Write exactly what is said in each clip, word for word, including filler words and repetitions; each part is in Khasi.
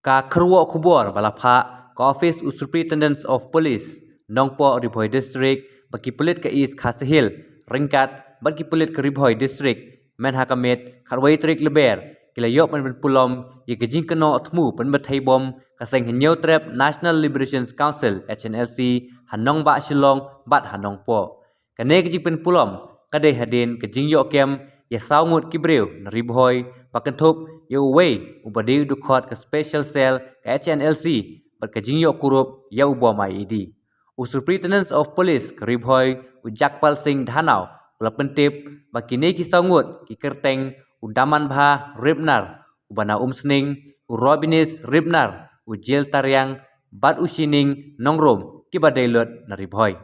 Ka kyrwoh khubor ba la phah ka Office u Superintendent of Police, Nongpoh, Ri Bhoi District, ba ki pulit ka East Khasi Hills ryngkat bad ki pulit ka Ri Bhoi District, mynha ka miet khatwei tarik Lber, ki la ïoh ban pynpulom ïa ka jingkynnoh thmu pynbthei bom ka seng Hynñiewtrep National Liberation Council, H N L C, ha nongbah Shillong bad ha Nongpoh. Kane ka jingpynpulom ka dei hadien ka jingïoh kem ïa saw ngut ki briew na Ri Bhoi, ba kynthup ïa uwei uba dei u dkhot ka Special Cell ka H N L C, bad ka jingïoh kurup ïa u bom I E D. U Superintendent of Police ka Ri Bhoi, u Jagpal Singh Dhanau, u la pyntip ba kine ki saw ngut ki kyrteng u Damanbha Ripnar, uba na Umsning, u Robinis Ripnar, u Jil Tariang, bad u Shining Nongrum, kiba dei lut na Ri Bhoi.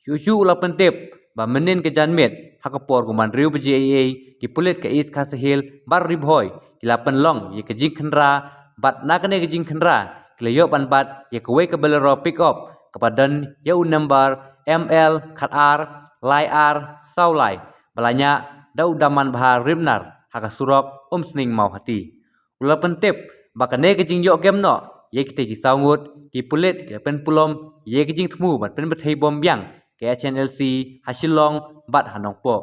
Shuh shuh u la pyntip ba mynnin ka janmiet, ha ka por kum hynriew baje eiei, ki pulit ka East Khasi Hills bad Ri Bhoi ki la pynlong ïa ka jingkhynra, bad na kane ka jingkhynra ki la ïoh ban bat ïa kawei ka Bolero pickup kaba don ïa u number M L khat ar lai ar saw lai, ba la ñiah da u Damanbha Ripnar ha ka surok Umsning Mawhati. U la pyntip ba kane ka jingïoh kem noh ïa kitei ki saw ngut ki pulit ki la pynpulom ïa ka jingthmu ban pynbthei bom biang ka H N L C ha Shillong bad ha Nongpoh.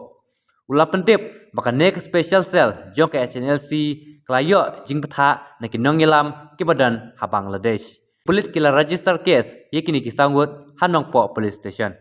U la pyntip ba kane ka Special Cell jong ka H N L C ka la ïoh jingbthah na ki nongïalam kiba don ha Bangladesh. Pulit ki la register case ïa kine ki saw ngut ha Nongpoh Police Station.